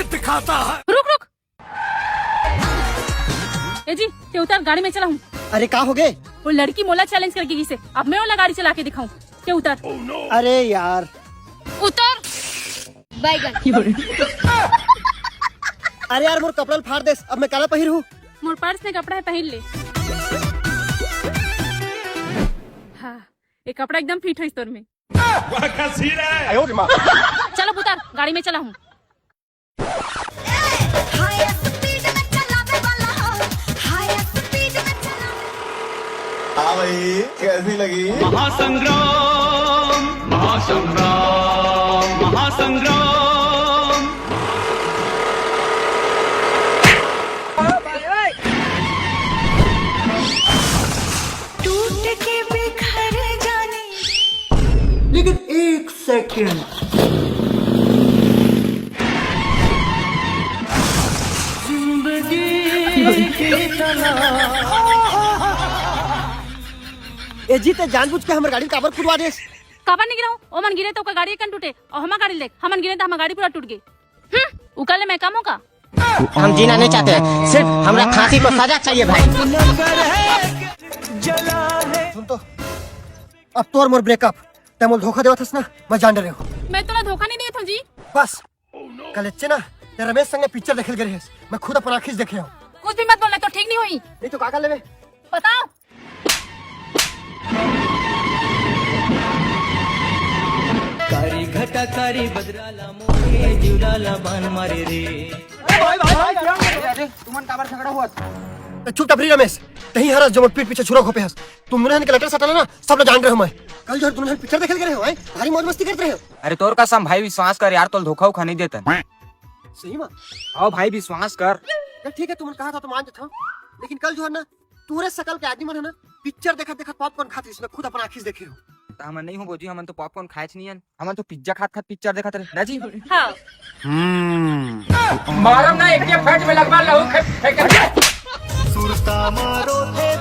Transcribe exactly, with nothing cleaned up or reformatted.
दिखाता है। रुक रुक। ए जी, ते उतर, गाड़ी में चलाहूं। अरे का हो गे? वो लड़की मोला चैलेंज करके गिसे, अब मैं ओला गाड़ी चला के दिखाऊं। ते उतर। अरे यार। उतर। बैगन। अरे यार, मोर कपड़ा ल फाड़ देस, अब मैं काला पहिरहूं? मोर पर्स में कपड़ा हे, पहिर ले। हाँ, ये कपड़ा एकदम फिट होइस तोर में। वाह, क्या सीन है। चल अब उतर, गाड़ी में चलाहूं। हाई स्पीड में चलावे वाला हो, हाई स्पीड में चलावे। हाँ भाई, कैसी लगी? महासंग्राम, महासंग्राम, महासंग्राम। टूट के बिखर जाने। लेकिन एक सेकंड। जिंदगी की तलाश। ए जी, ते जानबूझ के हमर गाड़ी काबर खुदवा देस? काबर नहीं गिराऊं? ओमन गिरे त ओकर गाड़ी एकन टूटे, अउ हमर गाड़ी देख, हमन गिरे त हमर गाड़ी पूरा टूट गे। हम्म, उकर ले मैं कम हों का? हम जीना नहीं चाहते हैं, सिर्फ हमरा फांसी को सजा चाहिए भाई। सुन तो, अब तोर मोर ब्रेकअप, ते मोला धोखा देवत हस ना, मैं जान डरे हूँ। मैं तोला धोखा नहीं देवत हूँ जी। बस, कल एच्चे ना, ते रमेश संगे पिक्चर देखे ल गे रहेस, मैं खुद अपन आँखी से देखे हूँ। कुछ भी मत बोलना, तो ठीक नहीं हुई। नहीं तो का कर लेबे? बताओ। कारी घटा कारी बदरा ला मोरे, जिउरा ला बान मारे रे। अरे भाई, भाई, भाई, क्या हो गया? अरे, तुमन काबर झगड़ा हुआ? ए, चुप टपरी रमेश, तहीं हरस जो मोर पीठ पीछे छुरा घोपे हस। तुम दुनों के लटर सटाना ना, सब लोग जान रहे हो मैं। कल जो है तुम लोग पिक्चर देखे ल गे रहे हो, हैं? भारी मौज मस्ती करत रहे हो। अरे तोर कसम भाई, विश्वास कर यार, तोल धोखा उखा नहीं देतन। सही में? हाँ भाई, विश्वास कर। चल ठीक है, तुमन कहा था तो मान जाता हूँ, लेकिन कल जो है ना, तोरे सकल के आदमी मन है ना, पिक्चर देखत देखत पॉपकॉर्न खात रहिस, मैं खुद अपन आँखी से देखे हूँ। त हमन नहीं हो बोजी, हमन तो पॉपकॉर्न खाएच नहीं हन, हमन तो पिज्जा खात खात पिक्चर देखत रहे ना जी। हाँ। हम्म। मारम ना एक के फट में लगवा लहू खे-, फेंके। सुरता मारो थे